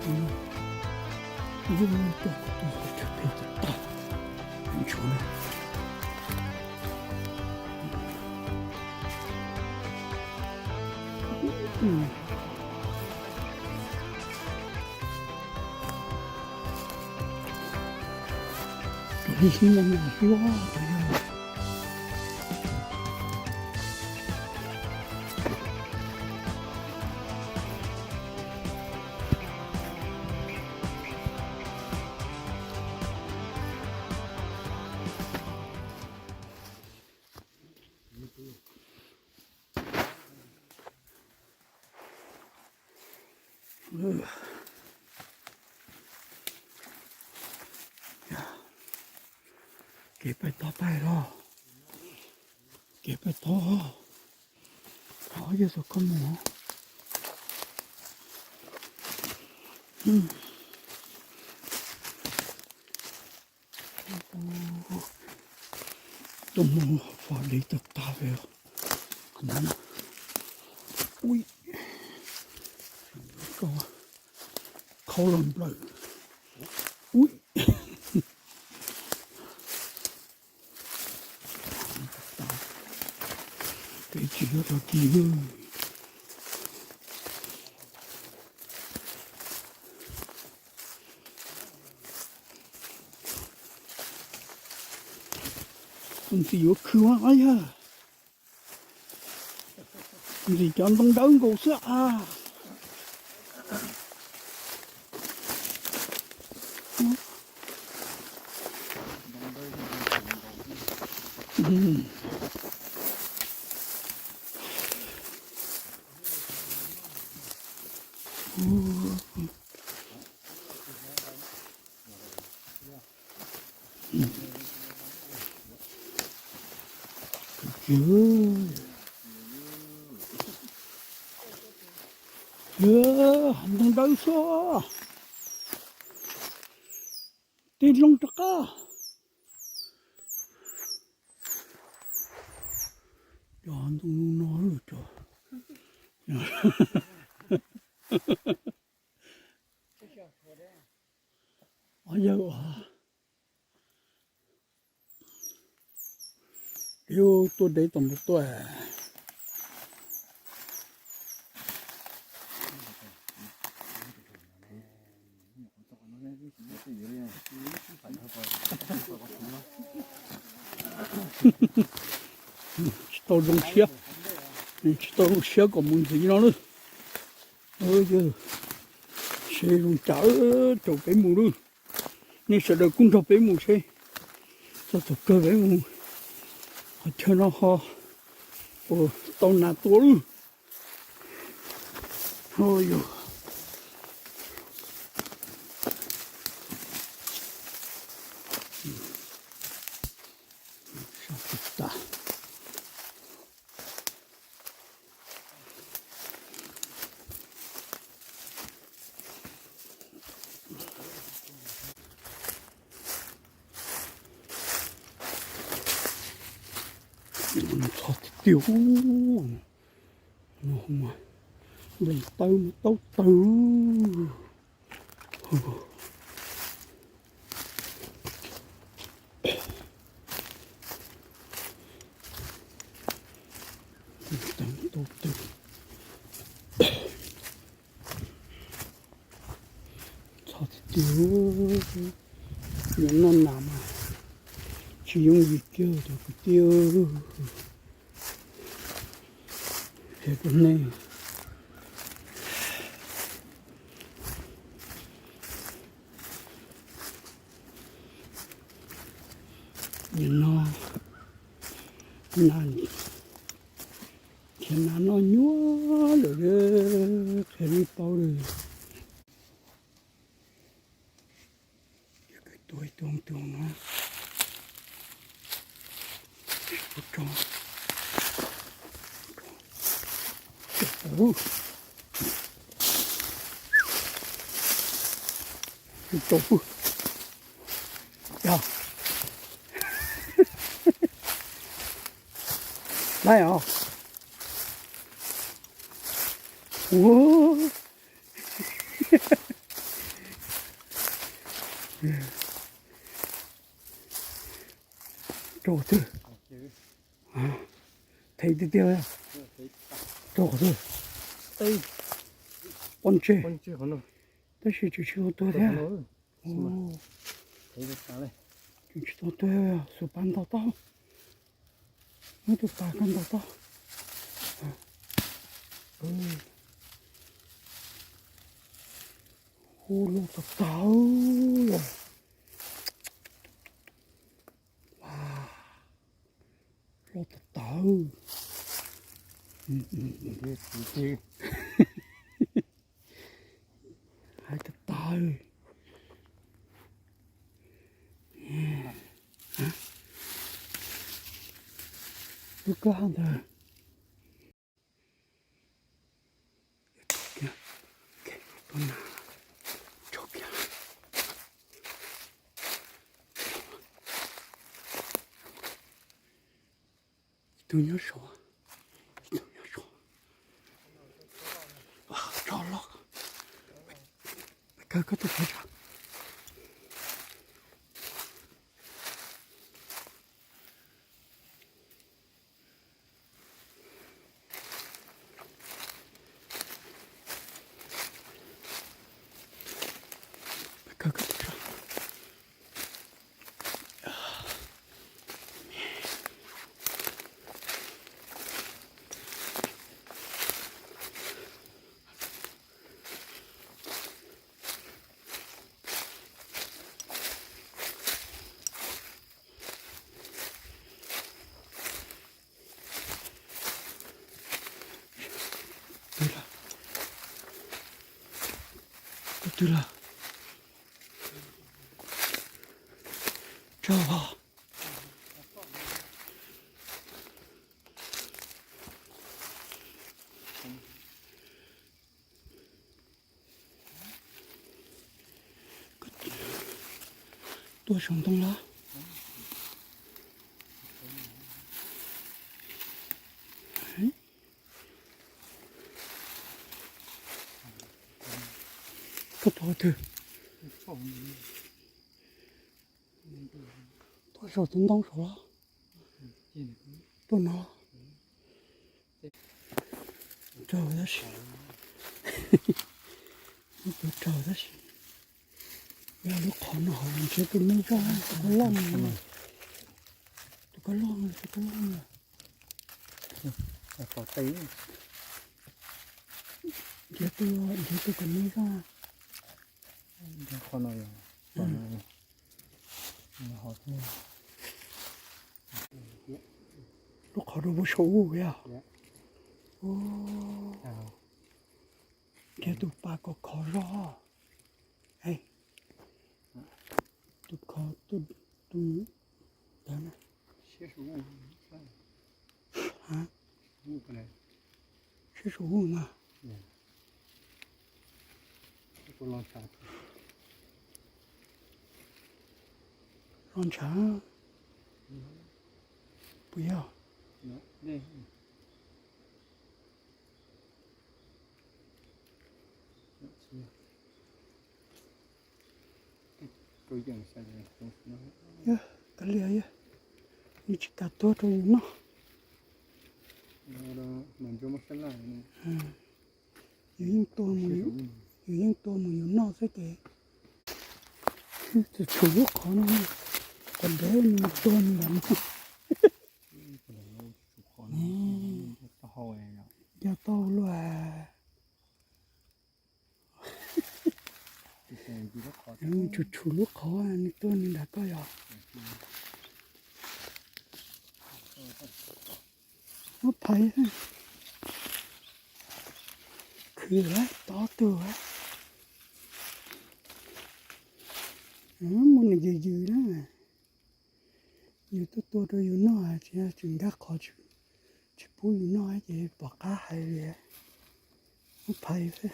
Tus no, tus no, tus no, tus no, tus no, tus no. Tus li xib nyas nyas xwb os, tus yog. Kev pais tod pais los, kev pais tod, thov yog tus koj mus. Tuaj mus fas dev tag tag li. Ui, khaub los nplawm. Ui, kev tsis yuav tau kis li. Tus ntxim yuav khwv mas yog ntxim cov ntoo dawb nkaus xwb as. Ntoo dawb xwb, tej loo rov qab. Cov ntoo no lawm cov. Ob yawg os. Twb tuaj deb tau npaum tuaj. Tsis tau zoo siab, tsis tau zoo siab kom mus ntxiv no lawm. Seb zoo cas, caum peb mus lawm. Nej sawv daws kuj nrog peb mus seb txog thaum kawg peb mus qhov chaw no ho puas tau nas tua lawm. Yog tas. Ntxhov tiag tiag. Nplees taw mas taub taw. Txhob tiag tiag, yuav noj nas mas tsis yooj yim kiag cov kwv tij. Qhia rau nej, nim no nas, khiav nas noj nyuaj lawm, qhia nej paub li. Tua ib tug tus no. Tus tau pw. Yog. Laib os. Ua. Qhov twg? Thev tiag tiag. Rau qhov twg? Poob ntsej. Tab sis tseem tsis tau tuag thiab. Tseem tsis tau tuag, xuas pas ntaus tau. Muab tus pas koj ntaus tau. Hu loj tag tag los. Loj tag tag. Hais tag tag. Lub kab ntawd. Ib tug nyob saud, ib tug nyob saud. Tsov loj. Kawg koj tus qhov tsov. Twg lawm? Twg lawm? Tsawg hos? Tuaj saum ntoo los? Koj tuaj twg? Tuaj saum tus ntoo saud los? Tuaj no. Raug tab sis, tus raug tab sis, yog lub qhov no hauv ntshe tus me zaj, tus kab loj, tus kab loj, tus kab loj. Nrhiav tus, nrhiav tus kom me zaj. Qhov no yog lub qhov rau puag saum ub yog. Nrhiav tus pas kom khov zog. Tus khov, tus, tus ntawd na. Siab saum ub na. Los ntshav. Puas yog? Yog, kav liam yog, nws tsis kam tuag rau yus noj. Yus yeej tua mus, yus yeej tua mus yus noj xwb ces. Tsuas tshuav lub qhov no, qhov ntev nws tuag nws lam noj. Yog tau luaj. Tsuas tshuav lub qhov nws tuag nws nram koj yog. Muab phais, khwv lawm tob tuag. Muaj nws yws yws na. Yus tuaj tua rau yus noj, tsis, tsis nkag qhov, tsis pub yus noj ces pom qab hais li. Muab phais xwb.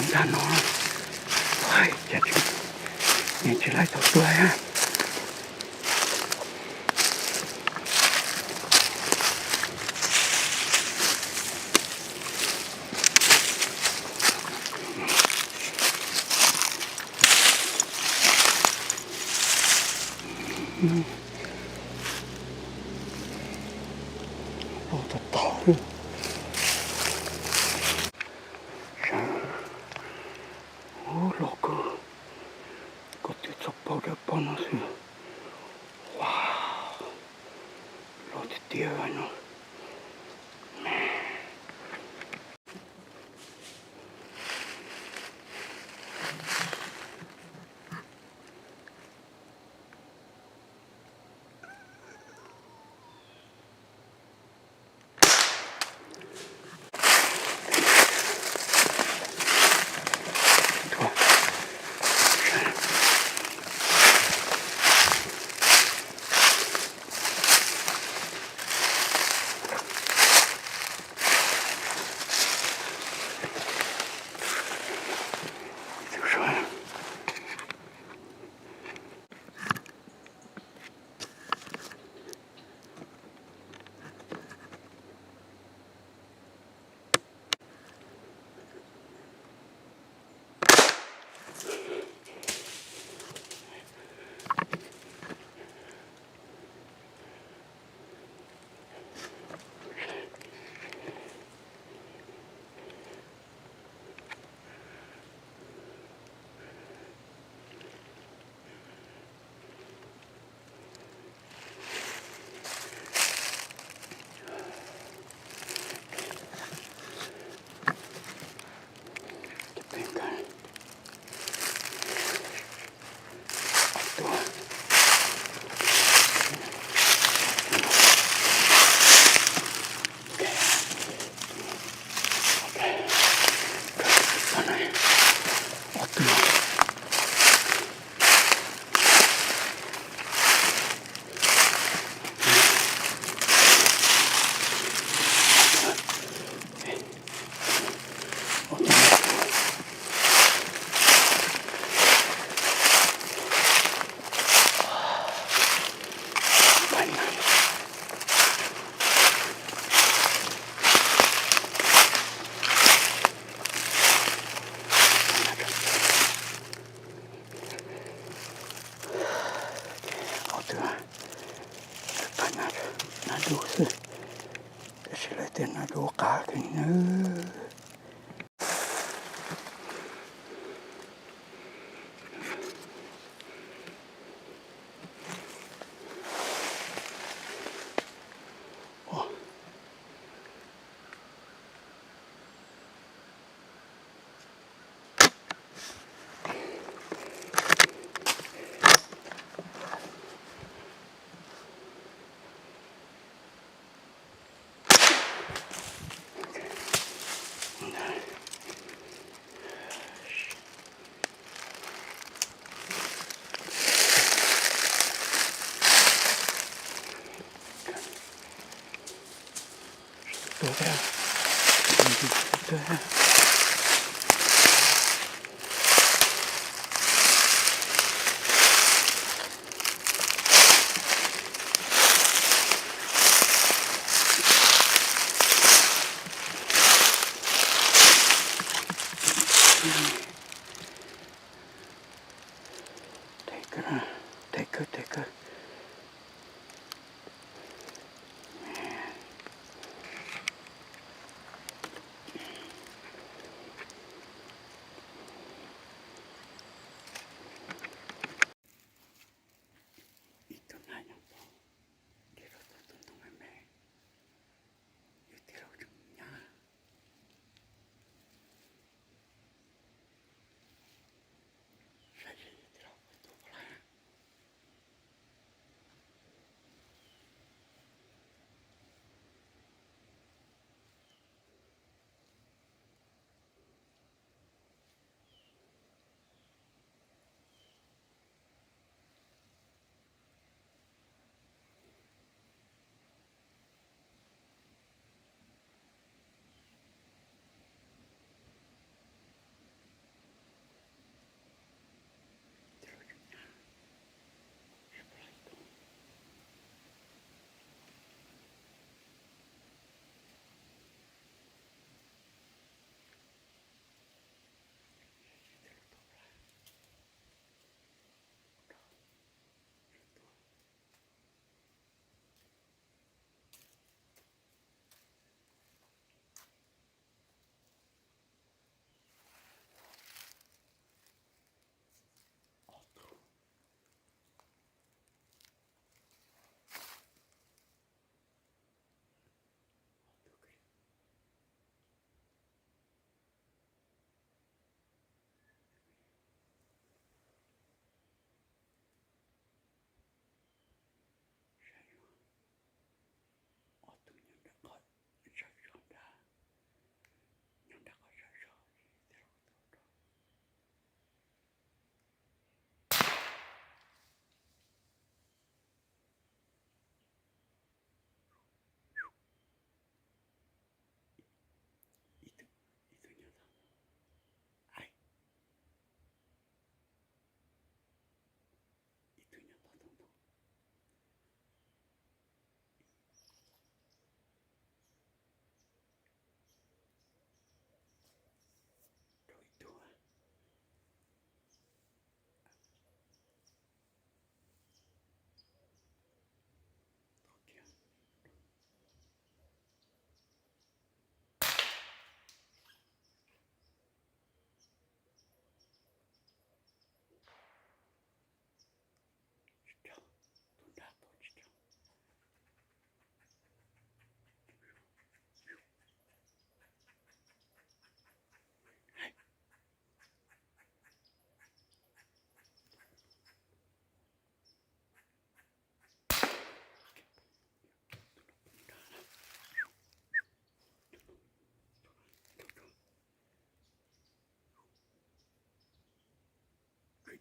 Tag no, ua cas tsis, tsis laib tau tuag. Los tau tau. Sawv, ub, los kawg, koj twb txog paug dawb paug no xwb. Wow, los tiag tiag no. Ob tug, pab nab dub xwb, tab sis lawv tias nab dub qab kawg na. Tuag thiab. Tuag thiab. Tes kawg, tes kawg, tes kawg.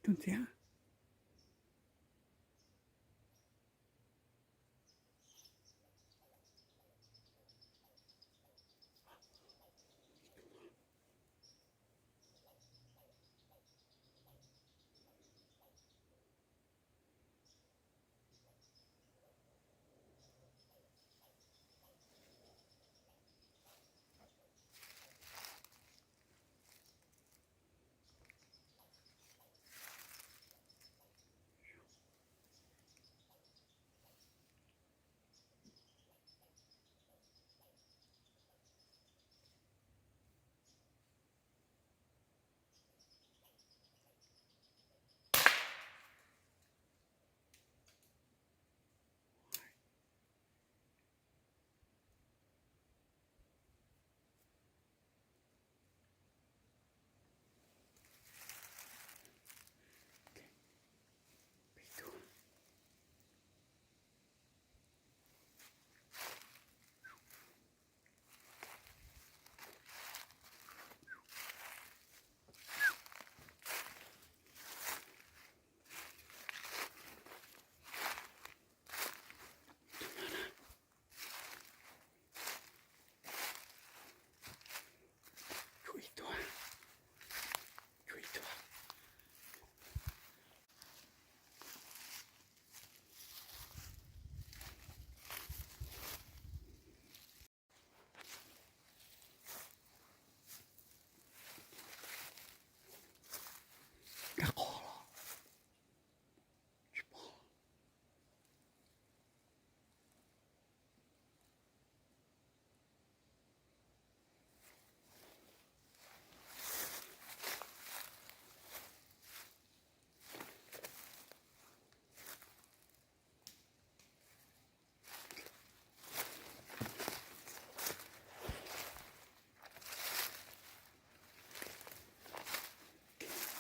Tus ntxhiab. Tshuav ib tug, tshuav ib tug. Nkag qhov los tsis pom.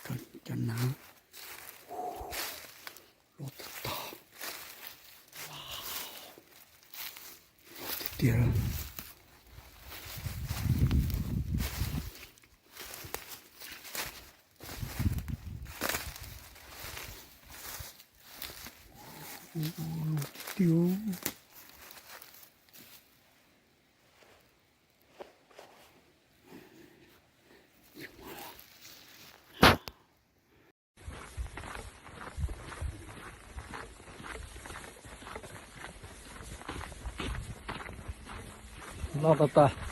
Cov nav loj tag tag, loj tiag tiag. Ua tiag. Loj tag tag.